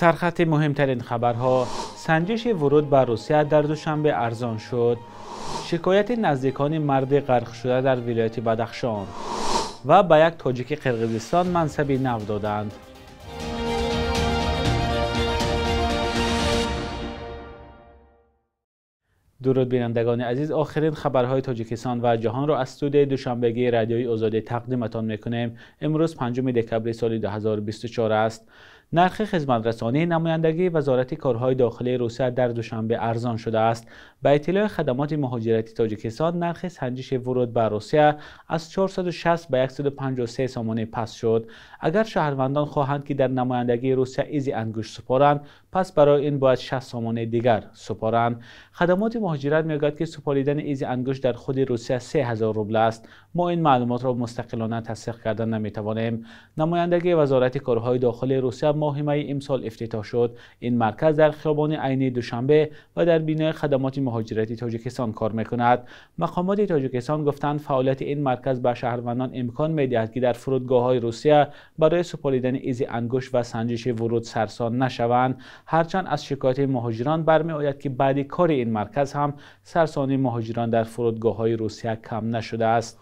Сархати муҳимтарин хабарҳо: санҷиши вуруд ба Русия дар Душанбе арзон шуд, шикояти наздикони марди ғарқшуда дар вилояти Бадахшон ва ба як тоҷики Қирғизистон мансаби нав доданд. Дуруд бинандагони азиз, охирин хабарҳои Тоҷикистон ва ҷаҳонро аз студияи душанбегии Радиои Озодӣ тақдиматон мекунем. Имрӯз 5 декабри соли 2024 аст. Нархи хизматрасонии намояндагии Вазорати корҳои дохилии Русия дар Душанбе арзон шудааст. Ба иттилои хадамоти муҳоҷирати Тоҷикистон, нархи санҷиши вуруд ба Русия аз 460 ба 153 сомонӣ паст шуд. Агар шаҳрвандон хоҳанд, ки дар намояндагии Русия изи ангушт супоранд, пас барои ин бояд 60 сомонии дигар супоранд. Хадамоти муҳоҷират мегӯяд, ки супоридани изи ангушт дар худи Русия 3000 рубл аст. Мо ин маълумотро мустақилона тасдиқ карда наметавонем. Намояндагии Вазорати корҳои дохилии Русия моҳи майи имсол ифтитоҳ шуд. Ин марказ дар хиёбони Айнии Душанбе ва дар бинои хадамоти муҳоҷирати Тоҷикистон кор мекунад. Мақомоти Тоҷикистон гуфтанд, фаъолияти ин марказ ба шаҳрвандон имкон медиҳад, ки дар фурудгоҳҳои Русия барои супоридани изи ангушт ва санҷиши вуруд сарсон нашаванд. Ҳарчанд аз шикояти муҳоҷирон бармеояд, ки баъди кори ин марказ ҳам сарсонии муҳоҷирон дар фурудгоҳҳои Русия кам нашудааст.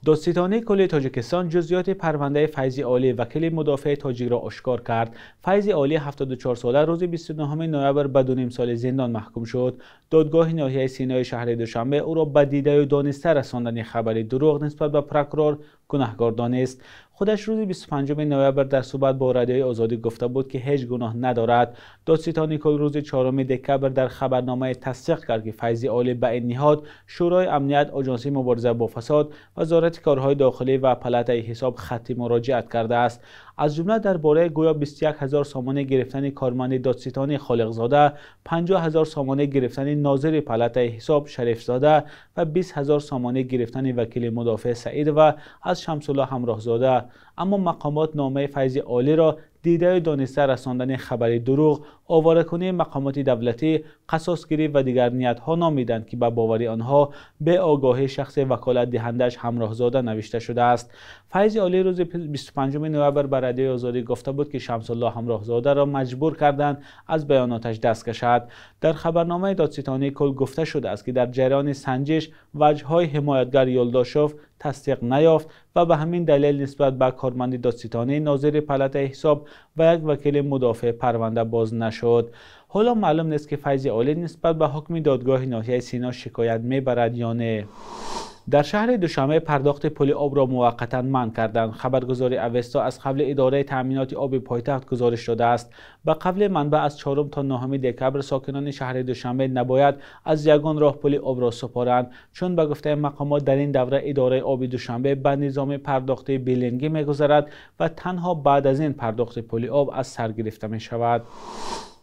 Додситонии кулли Тоҷикистон ҷузъиёти парвандаи Файзи Олӣ, вакили мудофеи тоҷикро ошкор кард. Файзи Олӣ 74 сола рӯзи 29 ноябр ба 2,5 соли зиндон маҳкум шуд. Додгоҳи ноҳияи Синои шаҳри Душанбе ӯро ба дидаю дониста расондани хабари дурӯғ нисбат ба прокурор гунаҳкор донист. Худаш рӯзи 25 ноябр дар суҳбат бо Радиои Озодӣ гуфта буд, ки ҳеҷ гуноҳ надорад. Додситонии кул рӯзи 4 декабр дар хабарномае тасдиқ кард, ки Файзи Олӣ ба ин ниҳод, Шӯрои амният, Оҷонсии мубориза бо фасод, Вазорати корҳои дохилӣ ва палатаи ҳисоб хатти муроҷиат кардааст. Аз ҷумла дар бораи гӯё 21 ҳазор сомонӣ гирифтани корманди додситонӣ Холиқзода, 50 ҳазор сомонӣ гирифтани нозири палатаи ҳисоб Шарифзода ва 20 ҳазор сомонӣ гирифтани вакили мудофеъ Саидова аз Шамсулло Ҳамроҳзода. Аммо мақомот номаи Файзи Олиро дидаю дониста расондани хабари дурӯғ, оваракунии мақомоти давлатӣ, қасосгирӣ ва дигар ниятҳо номиданд, ки ба бовари онҳо беогоҳии шахси ваколатдиҳандааш Ҳамроҳзода навишта шудааст. Файзи Олӣ рӯзи 25 ноябр ба Радиои Озодӣ гуфта буд, ки Шамсулло Ҳамроҳзодаро маҷбур карданд аз баёноташ даст кашад. Дар хабарномаи додситонии кул гуфта шудааст, ки дар ҷараёни санҷиш ваҷҳҳои ҳимоятгар Юлдошев тасдиқ наёфт ва ба ҳамин далел нисбат ба корманди додситонӣ, нозири палатаи ҳисоб ва як вакили мудофеъ парванда боз нашуд. Ҳоло маълум нест, ки Файзи Олӣ нисбат ба ҳукми додгоҳи ноҳияи Сино шикоят мебарад ё не. Дар шаҳри Душанбе пардохти пули обро муваққатан манъ карданд. Хабаргузори Авесто аз қавли идораи таъминоти оби пойтахт гузориш додааст. Ба қавли манбаъ, аз 4 то 9 декабр сокинони шаҳри Душанбе набояд аз ягон роҳ пули обро супоранд, чун ба гуфтаи мақомот дар ин давра идораи оби Душанбе ба низоми пардохти биллингӣ мегузарад ва танҳо баъд аз ин пардохти пули об аз сар гирифта мешавад.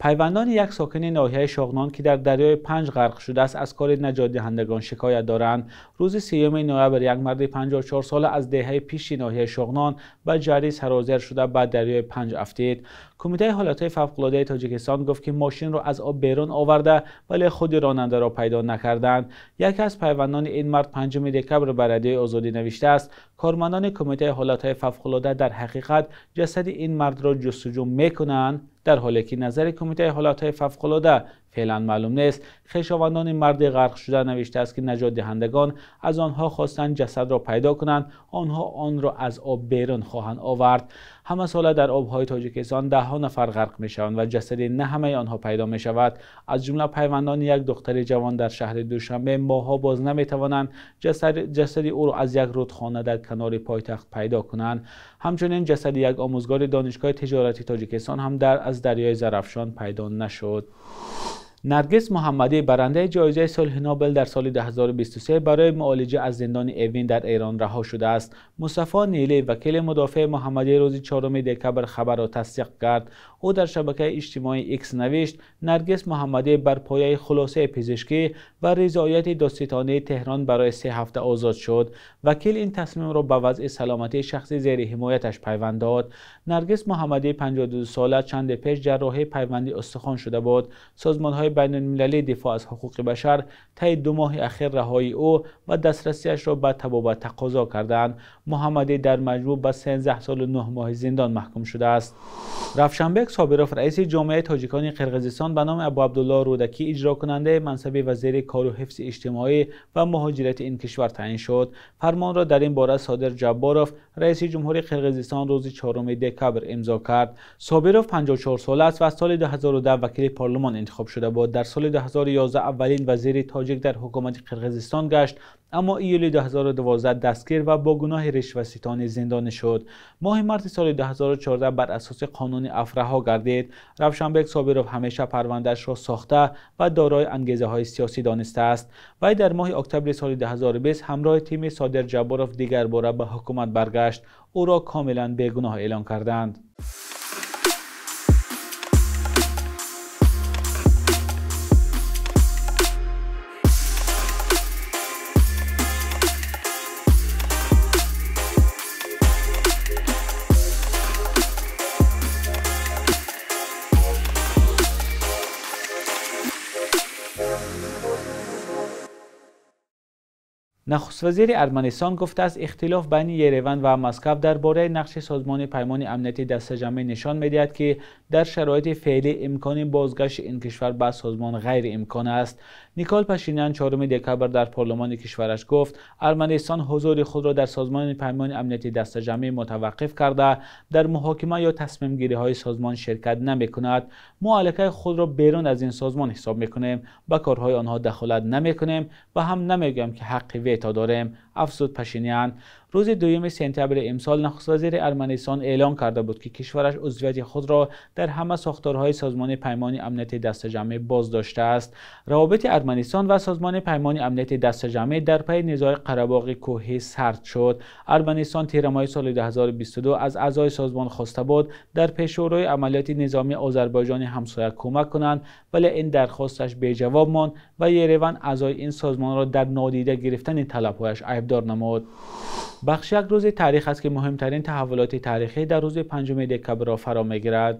Пайвандони як сокини ноҳияи Шоғнон, ки дар дарёи Панҷ ғарқ шудааст, аз кори наҷотдиҳандагон шикоят доранд. Рӯзи 3 ноябр як марди 54 сола аз деҳаи пиши ноҳияи Шоғнон ба ҷарӣ сарозер шуда ба дарёи Панҷ афтид. Кумитаи ҳолатҳои фавқулодаи Тоҷикистон гуфт, ки мошинро аз об берун оварда, вале худи ронандаро пайдо накарданд. Яке аз пайвандони ин мард 5 декабр ба Радиои Озодӣ навиштааст, кормандони Кумитаи ҳолатҳои фавқулода дар ҳақиқат ҷасади ин мардро ҷустуҷӯ мекунанд, дар ҳоле ки назари Кумитаи ҳолатҳои фавқулода феълан маълум нест. Хешовандони марди ғарқшуда навиштааст, ки наҷотдиҳандагон аз онҳо хостанд ҷасадро пайдо кунанд, онҳо онро аз об берун хоҳанд овард. Ҳама сола дар обҳои Тоҷикистон даҳҳо нафар ғарқ мешаванд ва ҷасади на ҳамаи онҳо пайдо мешавад. Аз ҷумла пайвандони як духтари ҷавон дар шаҳри Душанбе моҳҳо боз наметавонанд ҷасади ӯро аз як рудхона дар канори пойтахт пайдо кунанд. Ҳамчунин ҷасади як омӯзгори Донишгоҳи тиҷорати Тоҷикистон ҳам аз дарёи Зарафшон пайдо нашуд. Наргис Муҳаммадӣ, барандаи ҷоизаи сулҳи Нобел дар соли 2023 барои муолиҷа аз зиндони Эвин дар Эрон раҳо шудааст. Мустафо Нилӣ, вакили мудофеи Муҳаммадӣ, рӯзи 4 декабр хабарро тасдиқ кард. Ӯ дар шабакаи иҷтимоии Икс навишт, Наргис Муҳаммадӣ бар пояи хулосаи пизишкӣ ва ризояти додситонии Теҳрон барои 3 ҳафта озод шуд. Вакил ин тасмимро ба вазъи саломатии шахси зери ҳимояташ пайванд дод. Наргис Муҳаммадӣ 52 сола чанде пеш ҷарроҳии пайванди устухон шуда буд. Созмонҳои байналмилалии дифоъ аз ҳуқуқи башар тайи 2 моҳи ахир раҳоии ӯ ва дастрасиашро ба табобат тақозо карданд. Муҳаммадӣ дар маҷмӯъ ба 13 солу 9 моҳи зиндон маҳкум шудааст. Равшанбек Собиров, раиси ҷомеаи тоҷикони Қирғизистон ба номи Абу Абдулло Рӯдакӣ, иҷрокунандаи мансаби вазири кору ҳифзи иҷтимоӣ ва муҳоҷирати ин кишвар таъин шуд. Фармонро дар ин бора Содир Ҷабборов, раиси ҷумҳури Қирғизистон, рӯзи 4 декабр имзо кард. Собиров 54 сола аст ва аз соли 2010 вакили парлумон интихоб шуда буд. Дар соли 2011 аввалин вазири тоҷик дар ҳукумати Қирғизистон гашт, аммо июли 2012 дастгир ва бо гуноҳи ришваситонӣ зиндонӣ шуд. Моҳи марти соли 2014 бар асоси қонуни афраҳо гардид. Равшанбек Собиров ҳамеша парвандаашро сохта ва дорои ангезаҳои сиёсӣ донистааст. Вай дар моҳи октябри соли 2020 ҳамроҳи тими Содир Ҷабборов дигар бора ба ҳукумат баргашт. Ӯро комилан бегуноҳ эълон карданд. Нахуствазири Арманистон гуфтааст, ихтилоф байни Ереван ва Москва дар бораи нақши Созмони Паймони Амнияти Дастаҷамъӣ нишон медиҳад, ки дар шароити феълӣ имкони бозгашти ин кишвар ба созмон ғайриимкон аст. Никол Пашинян 4 декабр дар парлумони кишвараш гуфт, Арманистон ҳузури худро дар Созмони Паймони Амнияти Дастаҷамъӣ мутаваққиф карда, дар муҳокима ё тасмимгириҳои созмон ширкат намекунад. Мо аллакай худро берун аз ин созмон ҳисоб мекунем, ба корҳои онҳо дахолат намекунем ва ҳам намегӯем ки ҳаққи вето дорем, афзуд Пашинян. Рӯзи 2 сентябри имсол нахуствазири Арманистон эълон карда буд, ки кишвараш узвияти худро дар ҳама сохторҳои Созмони Паймони Амнияти Дастаҷамъӣ боздоштааст. Равобити Арманистон ва Созмони Паймони Амнияти Дастаҷамъӣ дар пайи низои Қарабоғи кӯҳӣ сард шуд. Арманистон тирамоҳи соли 2022 аз аъзои созмон хоста буд дар пешшӯрои амалиёти низомии Озарбойҷони ҳамсоя кӯмак кунанд, вале ин дархосташ беҷавоб монд ва Ереван аъзои ин созмонро дар нодида гирифтани талабҳояш айбдор намуд. Бахш як рӯзи таърих аст, ки муҳимтарин таҳаввулоти таърихӣ дар рӯзи 5 декабрро фаро мегирад.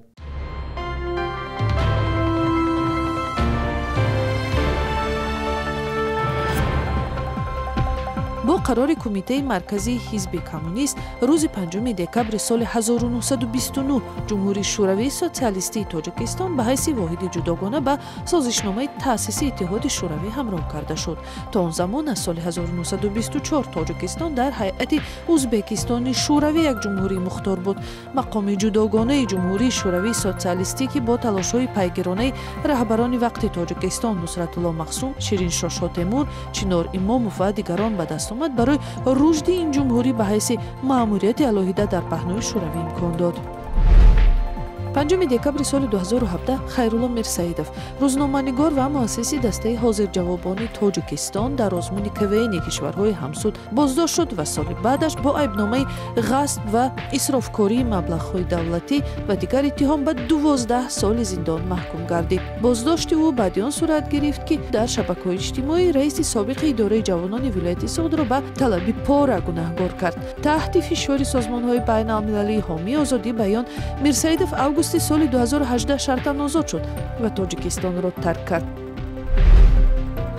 Бо қарори Кумитаи Марказии Ҳизби Коммунист рӯзи 5 декабри соли 1929 Ҷумҳурии Шӯравии Социалистии Тоҷикистон ба ҳайси воҳиди ҷудогона ба созишномаи таъсиси Иттиҳоди Шӯравӣ ҳамроҳ карда шуд. То он замон аз соли 1924 Тоҷикистон дар ҳайати Ӯзбекистони Шӯравӣ як ҷумҳурии мухтор буд. Мақоми ҷудогонаи Ҷумҳурии Шӯравии Социалистӣ, ки бо талошҳои пайгиронаи раҳбарони вақти Тоҷикистон Нусратулло Махсум, Шириншоҳ Шотемур, Чинор Имомов ва дигарон ба даст омад, барои рушди ин ҷумҳурӣ ба ҳайси маъмурияти алоҳида дар паҳнои Шӯравӣ имкон дод. 5 декабри соли 2017 Хайрулло Мирсаидов, рӯзноманигор ва муассиси дастаи ҳозирҷавобони Тоҷикистон дар озмуни КВН кишварҳои ҳамсуд боздошт шуд ва соли баъдаш бо айбномаи ғасб ва исрофкории маблағҳои давлатӣ ва дигар иттиҳом ба 12 соли зиндон маҳкум гардид. Боздошти ӯ баъди он сурат гирифт, ки дар шабакаҳои иҷтимоӣ раиси собиқи идораи ҷавонони вилояти Суғдро ба талаби пора гунаҳгор кард. Таҳти фишори созмонҳои байналмилалии ҳомии озодии баён, Мирсаидов августи соли 2018 шартан озод шуд ва Тоҷикистонро тарк кард.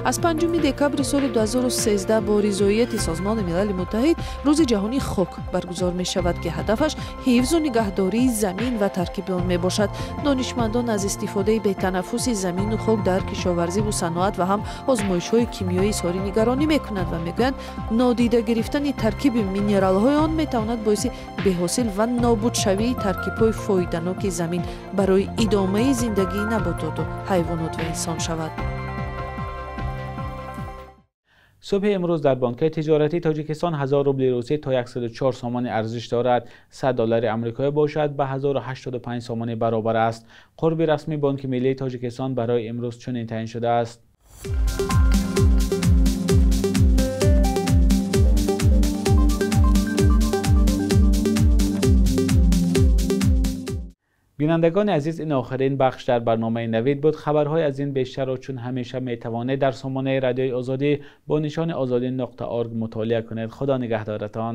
Аз 5 декабри соли 2013 бо ризоияти Созмони Милали Муттаҳид Рӯзи ҷаҳонии хок баргузор мешавад, ки ҳадафаш ҳифзу нигаҳдории замин ва таркиби он мебошад. Донишмандон аз истифодаи бетанаффуси замину хок дар кишоварзиву саноат ва ҳам озмоишҳои кимиёӣ изҳори нигаронӣ мекунанд ва мегӯянд, нодида гирифтани таркиби минералҳои он метавонад боиси беҳосил ва нобудшавии таркибҳои фоиданоки замин барои идомаи зиндагии набототу ҳайвонот ва инсон шавад. Субҳи имрӯз дар бонкҳои тиҷоратии Тоҷикистон 1000 рубли русӣ то 104 сомонӣ арзиш дорад. 100 доллари амрикоӣ бошад ба 1085 сомонӣ баробар аст. Қурби расмии Бонки Миллии Тоҷикистон барои имрӯз чунин таъин шудааст. Бинандагони азиз, ин охирин бахш дар барномаи Навид буд. Хабарҳои аз ин бештарро чун ҳамеша метавонед дар сомонаи Радиои Озодӣ бо нишони ozodi.org мутолиа кунед. Худо нигаҳдоратон.